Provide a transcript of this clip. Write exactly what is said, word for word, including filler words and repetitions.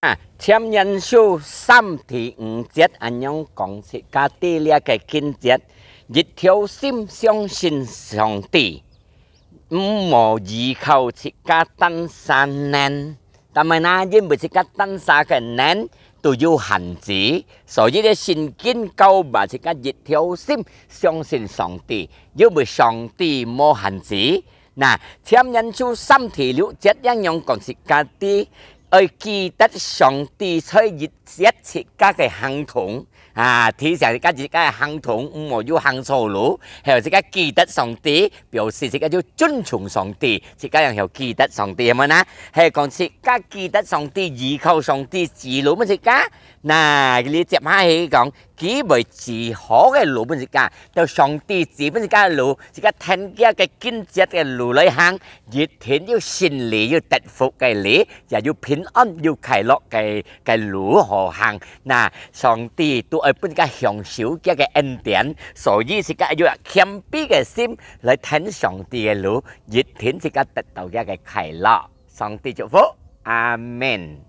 啊，箴言書三第五節恁樣講，自家知這个經節，一條心相信上帝，毋好依靠自家單儕能。但係呢，因為自家單儕个能都有限制，所以呢，聖經教𠊎自家一條心相信上帝，因為上帝無限制。那，箴言書三第六節恁樣講自家知， 愛記得上帝在一切自家个行動，啊，提醒自家自家个行動，毋好有行錯路，還有自家記得上帝，表示自家就尊重上帝，自家樣有記得上帝，係無呢？係講自家記得上帝，依靠上帝指路分自家。那，你接下去講，佢會指好个路分自家，到上帝指分自家个路，自家跈佢个經節个路來行， 一定有勝利，有得福个利，也有平安，有快樂个，个路好行。那，上帝都愛分自家享受佢个恩典，所以自家愛有謙卑个心來跈上帝个路，一定自家得到佢个快樂。上帝祝福，阿們。